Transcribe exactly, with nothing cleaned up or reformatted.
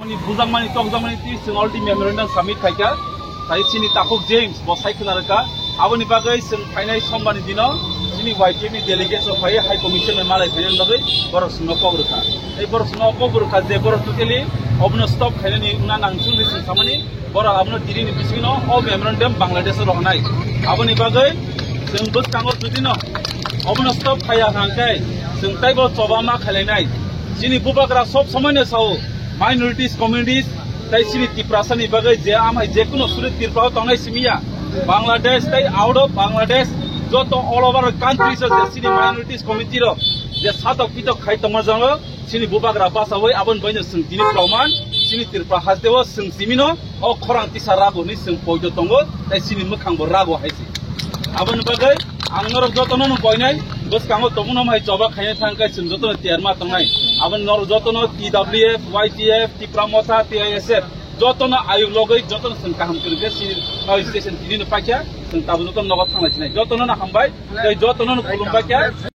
Ni bujakmani tokjakmani twi chwng already memorandum submit khaikha. Tai chini takhuk James bo sai khwna rwkha. Aboni bagwi chwng phainai sombarni dino chini Y T F ni delegate rok phaiwi High Commission bai malai phainani bagwi borok chwngno kok rwkha. Tei borok chwngno kok rwkha je borok totally obono stop khainani wngna nang chwng hinwi chwng samani borok abono direni bisingno o memorandum Bangladesh-o rohornai. Aboni bagwi chwng bwskango judino obono stop khaiya hwnkhe chwng taibo choba ma khailainai. Chini bubagra sob somoino sao minorities, communities, tei chini Tiprasani bagwi je amhai jekuno suri Tripura-o tongnai simi ya. Bangladesh tei out of Bangladesh joto all over countries o je chini minorities committee rok je satok pitok khai tongma jango chini bubagra basawi aboni baino chwng tini proman chini Tripura hasteo chwng simino o khorang tisa rago hinwi chwng poito tongo tei chini mwkhangbo rago hai se. Aboni bagwi ang norok jotono no koinai, bwskango tongmano hai choba khaina thang khe chwng jotono tiyar ma tongnai. Aboni norok jotono T W F, Y T F, Tipra Motha, T I S F jotono ayuk logwi jotono chwng kaham kwrwng khe chini, o, station tini no paikha, chwng tabuk jotono nogo thanglai sinai. Jotono no hambai, tei jotono no khulumbai khe.